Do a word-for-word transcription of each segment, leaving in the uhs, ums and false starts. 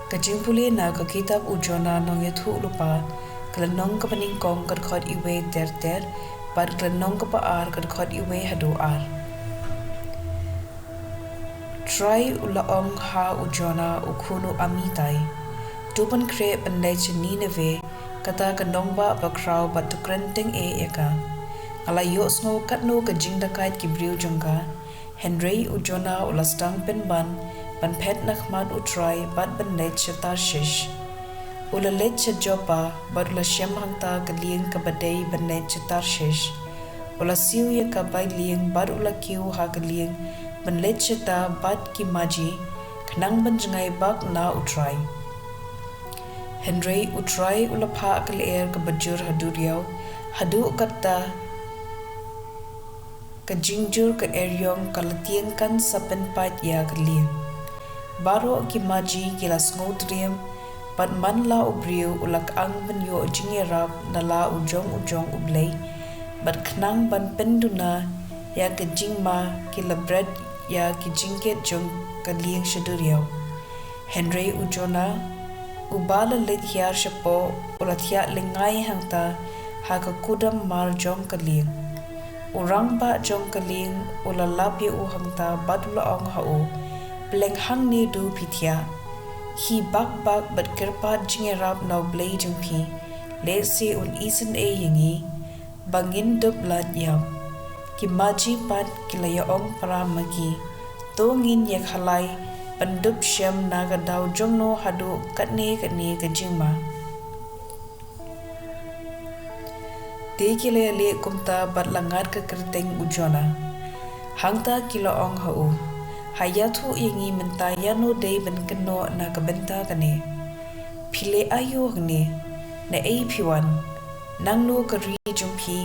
Ka jingpule na ka kitab u Jonah Nongïathuhlypa, ka lynnong kaba nyngkong, ka dkhot iwei ter ter bad ka lynnong kaba ar, ka dkhot iwei haduh ar. Trai u la ong ha u Jonah u khun u Amittai, to pynkhreh pynleit sha Nineveh, kata ka nongbah bakhraw, bad to kren tyngeh ïa ka. Nga la ïohsngew katno ka jingdakaid ki briew jong ka. Hynrei u Jonah u la sdang pynban ban phet na khmat u Trai bad ban leit sha Tarshish. U la leit sha Joppa bad u la shem hangta ka lieng kaba dei ban leit sha Tarshish. U la siew ïa ka bai lieng bad u la kiew ha ka lieng ban leit shata bad ki maji, khnang ban jngai bak na u Trai. Hynrei u Trai u la phah ka lyer kaba jur ha duriaw, haduh katta ka jingjur ka eriong ka la tieng kan sa pynpait ïa ka lieng. Baroh ki maji ki la sngewtriem, bad man la u briew u la kyang ban ïoh jingïarap na la u jong u jong U Blei, bad khnang ban pynduna ïa ka jingma ki la bret ïa ki jingkit jong ka lieng sha duriaw. Hynrei u Jonah, uba la leit hiar shapoh, u la thiah lyngngai hangta ha ka kudam mar jong ka lieng. U rangbah jong ka lieng u la lap ïa u hangta bad u la ong ha u, pleng hangne, to phi thiah. Khie bak bak bad kyrpad jingïarap na U Blei jong phi, lehse un isynei ïa ngi ba ngin dup lait ïap. Ki maji pat ki la ïa ong para ma ki, to ngin ïa khalai ban dup shem na ka daw jongno haduh katne katne ka jingma. Te ki la ïaleh kumta bad la ngat ka kyrteng u Jonah. Hangta ki la ong ha u, ha ïathuh ïa ngi mynta ïano dei ban kynnoh na ka bynta kane. Phi leh aïu hangne? Naei phi wan? Nangno ka ri jong phi?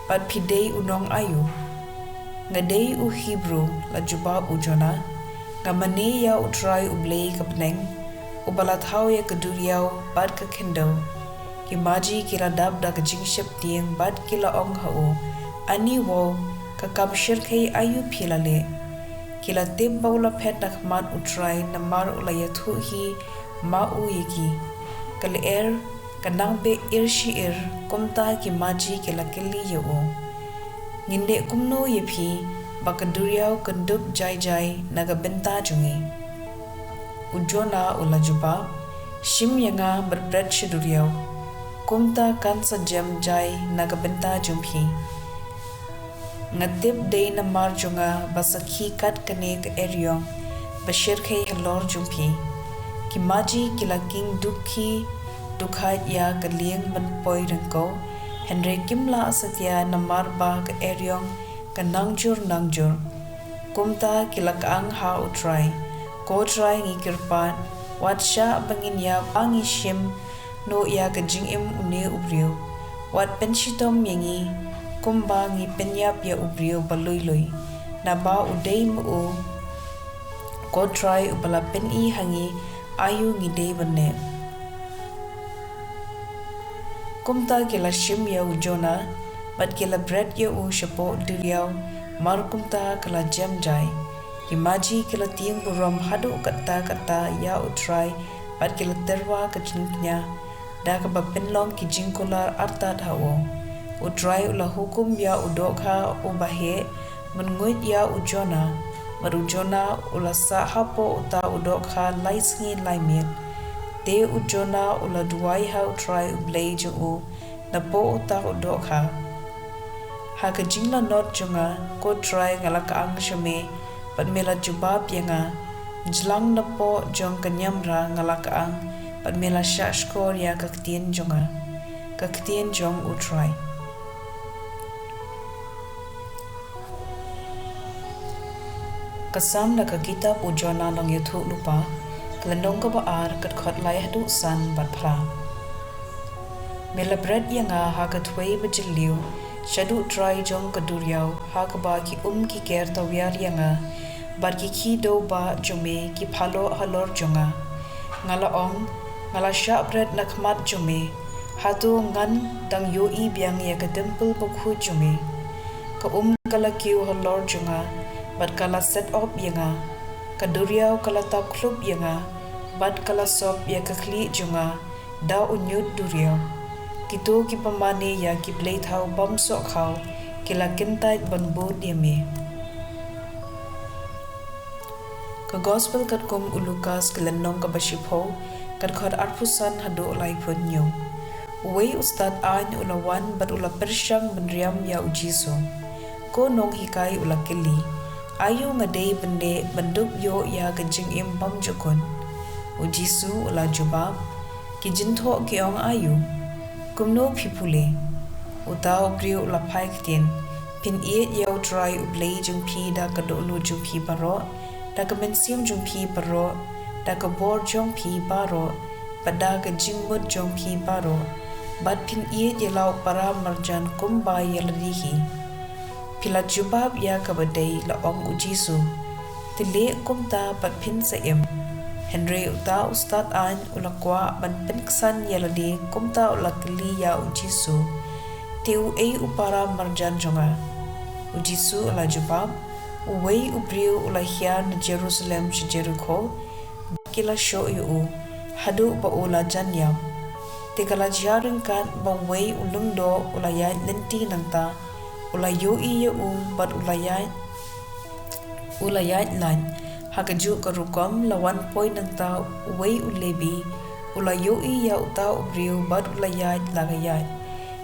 Bad phi dei u nong aïu? Nga dei u Hebru, la jubab u Jonah. Nga mane ïa U Trai U Blei ka bneng, uba la thaw ïa ka duriaw bad ka khyndew. Ki maji ki la dap da ka jingsheptieng bad ki la ong ha u, ani wow, ka kam shyrkhei aïu phi la leh? Ki la tip ba u la phet na khmat U Trai namar u la ïathuh hi ma u ïa ki. Ka lyer ka nang beh ir shi ir, kumta ki maji ki la kylli ïa u, ngin leh kumno ïa phi ba ka duriaw kan dup jai jai na ka bynta jong ngi? U Jonah u la jubab, shim ïa nga bad bret sha duriaw, kumta kan sa jem jai na ka bynta jong phi. Nga tip dei namar jong nga ba sa khie kat kane ka eriong ba shyrkhei halor jong phi. Ki maji ki la king dukhi dukhait ïa ka lieng ban poi ryngkew, hynrei kim lah satia namar ba ka eriong ka nang jur nang jur. Kumta ki la kyang ha U Trai, ko Trai, ngi kyrpad, wat shah ba ngin ïap, ba ngi shim noh ïa ka jingim une u briew. Wat pynshitom ïa ngi kumba ngi pynïap ïa u briew ba lui lui, naba u dei ma u, ko Trai, uba la pyni ha ngi aïu ngi dei ban leh. Kumta ki la shim ïa u Jonah bad ki la bret ïa u shapoh duriaw, mar kumta ka la jem jai. Ki maji ki la tieng burom haduh katta katta ïa U Trai bad ki la tyrwa ka jingkñia da kaba pynlong ki jingkular artat ha u. U Trai u la hukum ïa u dohkha uba heh ban nguid ïa u Jonah, bad u Jonah u la sah hapoh uta u dohkha lai sngi lai miet. Te u Jonah u la duwai ha U Trai U Blei jong u napoh uta u dohkha, ha ka jinglanot jong nga, ko Trai, nga la kyang sha me, bad me la jubab ïa nga. Jlang napoh jong ka niamra nga la kyang, bad me la shahshkor ïa ka ktien jong nga. Ka ktien jong U Trai. Ka sam na ka kitab u Jonah Nongïathuhlypa, ka lynnong kaba ar, ka dkhot lai haduh san bad phra. Me la bret ïa nga ha ka thwei ba jylliew shaduh trai jong ka duriaw, ha kaba ki um ki ker tawiar ïa nga, bad ki khie dewbah jong me ki phaloh halor jong nga. Nga la ong, nga la shah bret na khmat jong me, hato ngan dang ïohi biang ïa ka templ bakhuid jong me? Ka um ka la kiew halor jong nga, bad ka la set op ïa nga. Ka duriaw ka la tap khlub ïa nga, bad ka la sop ïa ka khlieh jong nga da u ñiut duriaw. Kito kiba mane ïa ki bleithaw bymsohkhaw ki la kyntait ban bud ïa me. Ka Gospel katkum u Lukas, ka lynnong kaba shiphew, ka dkhot arphew san haduh laiphew hynñiew. Uwei u stad aiñ u la wan bad u la pyrshang ban riam ïa u Jisu. Ko Nonghikai, u la kylli, aïu nga dei ban leh ban dup ïoh ïa ka jingim bymjukut? U Jisu u la jubab, ki jingthoh ki ong aïu? Kumno phi pule? Uta u briew u la phai ktien, phin ïeit ïa U Trai U Blei jong phi da ka dohnud jong phi baroh, da ka mynsiem jong phi baroh, da ka bor jong phi baroh, bad da ka jingmut jong phi baroh, bad phin ïeit ïa la u para marjan kumba ïa lade hi. Phi la jubab ïa kaba dei, la ong u Jisu. Te leh kumta bad phin sa im. Hynrei uta u stad aiñ u la kwah ban pynksan ïa lade, kumta u la kylli ïa u Jisu, te uei u para marjan jong nga? U Jisu u la jubab, uwei u briew u la hiar na Jerusalem sha Jerikho, ki la shoh ïa u, haduh ba u la jan ïap. Te ka la jia ryngkat ba uwei u lyngdoh u la ïaid lynti nangta, u la ïohi ïa u bad u la ïaid, u la ïaid lait. Ha kajuh ka rukom la wan poi nangta uwei u Lebi, u la ïohi ïa uta u briew bad u la ïaid la ka ïaid.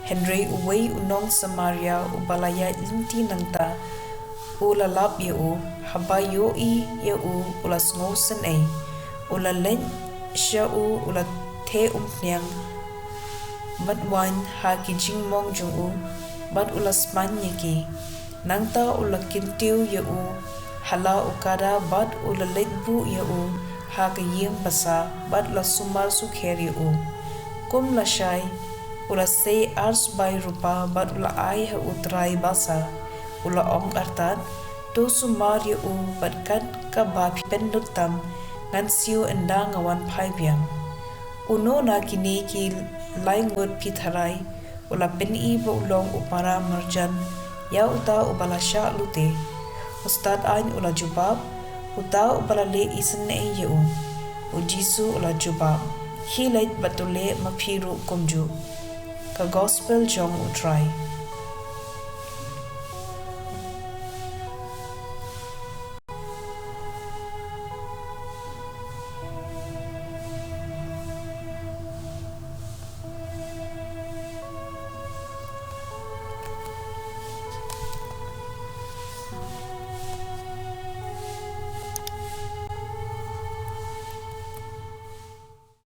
Hynrei uwei u nong Samaria uba la ïaid lynti nangta, u la lap ïa u, haba ïohi ïa u, u la sngewsynei. U la leit sha u, u la theh umphniang bad waiñ ha ki jingmong jong u, bad u la sman ïa ki. Nangta u la kyntiew ïa u ha la u kada bad u la leit buh ïa u ha ka ïing basa bad u la sumar sukher ïa u. Kum lashai u la sei ar sbai rupa bad u la ai ha u trai basa. U la ong artat, to sumar ïa u bad kat kaba phi pynlut tam, ngan siew ynda nga wan phai biang. Uno na kine ki lai ngut phi tharai u la pyni ba u long u para marjan ïa uta uba la shah lute? U stad aiñ u la jubab, uta uba la leh isynei ïa u. U Jisu u la jubab, khie leit bad to leh ma phi ruh kumjuh. Ka Gospel jong U Trai.